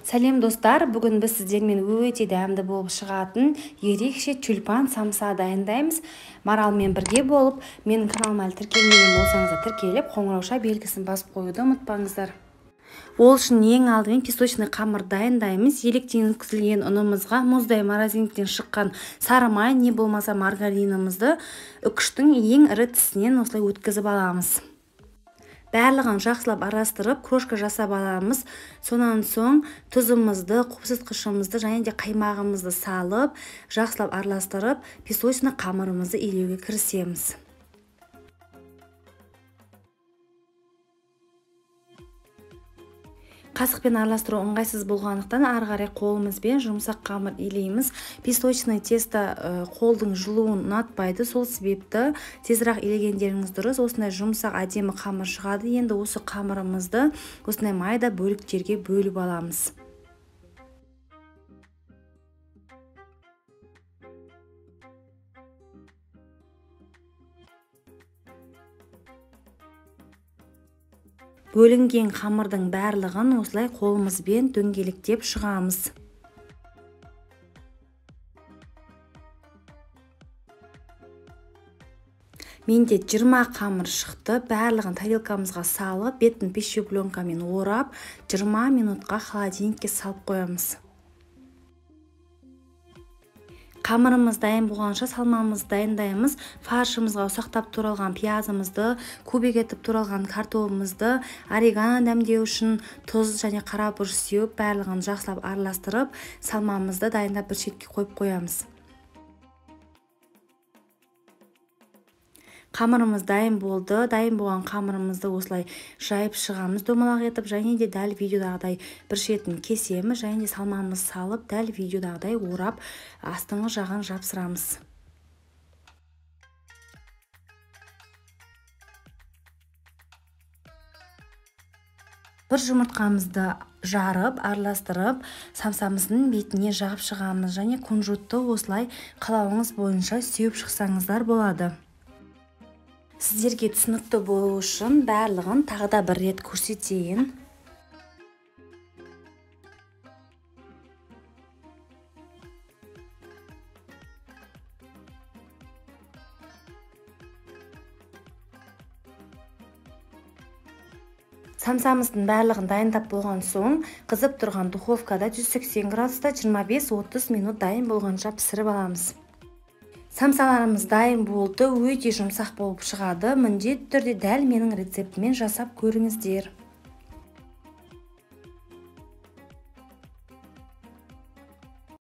Сәлем достар, бүгін біз сіздермен өте дәмді болып шығатын ерекше тюльпан самса дайындаймыз. Маралмен бірге болып, менің каналыма әлі тіркелмеген болсаңыздар тіркеліп, қоңырауша белгісін басып қоюды ұмытпаңыздар. Ол үшін ең алдымен песочный қамыр дайындаймыз. Електен өткізілген ұнымызға мұздай морозильниктен шыққан сары май, не болмаса маргаринімізді үкіштің ең ірі тісінен осылай өткізіп аламыз. Барлығын жақсылап араластырып, крошка жасап аламыз. Сонан соң тұзымызды, қопсытқышымызды және де қаймағымызды салып, жақсылап араластырып, песочный қамырымызды илеуге кірісеміз. Қасықпен араластыру ыңғайсыз болғандықтан ары қарай қолымызбен жұмсақ қамыр илейміз. Песочный тесто қолдың жылуын ұнатпайды, сол себепті тезірек илегендеріңіз дұрыс. Осындай жұмсақ әдемі қамыр шығады. Енді осы қамырымызды осындай майда бөліктерге бөліп аламыз. Бөлінген қамырдың барлығын осылай қолымызбен дөңгелектеп шығамыз. Менде 20 қамыр шықты. Барлығын тарелкамызға салып, бетін пищевой пленкамен орап, 20 минутқа холодильникке салып қоямыз. Қамырымыз дайын болғанша салмамызды дайындаймыз. Фаршымызға ұсақтап туралған пиязымызды, кубик етіп туралған картобымызды, орегано дәмдеу үшін тұз және қара бұрыш сеуіп, барлығын жақсылап араластырып, салмамызды дайындап бір шетке қойып қоямыз. Қамырымыз дайын болды. Дайын болған қамырымызды осылай жайып шығамыз домалақ етіп, және де дәл видеодағыдай бір шетін кесеміз, және де салмамызды салып, дәл видеодағыдай орап, астыңғы жағын жапсырамыз. Бір жұмыртқамызды жарып, араластырып, самсамыздың бетіне жағып шығамыз, және кунжутты осылай қалауыңыз бойынша сеуіп шықсаңыздар болады. Сіздерге түсінікті болу үшін барлығын тағы да бір рет көрсетейін. Самсамыздың барлығын дайындап болған соң, қызып тұрған духовкада 180 градуста 25-30 минут дайын болғанша пісіріп аламыз. Самсаларымыз дайын болды, өте жұмсақ болып шығады. Міндетті түрде дәл менің рецептіммен жасап көріңіздер.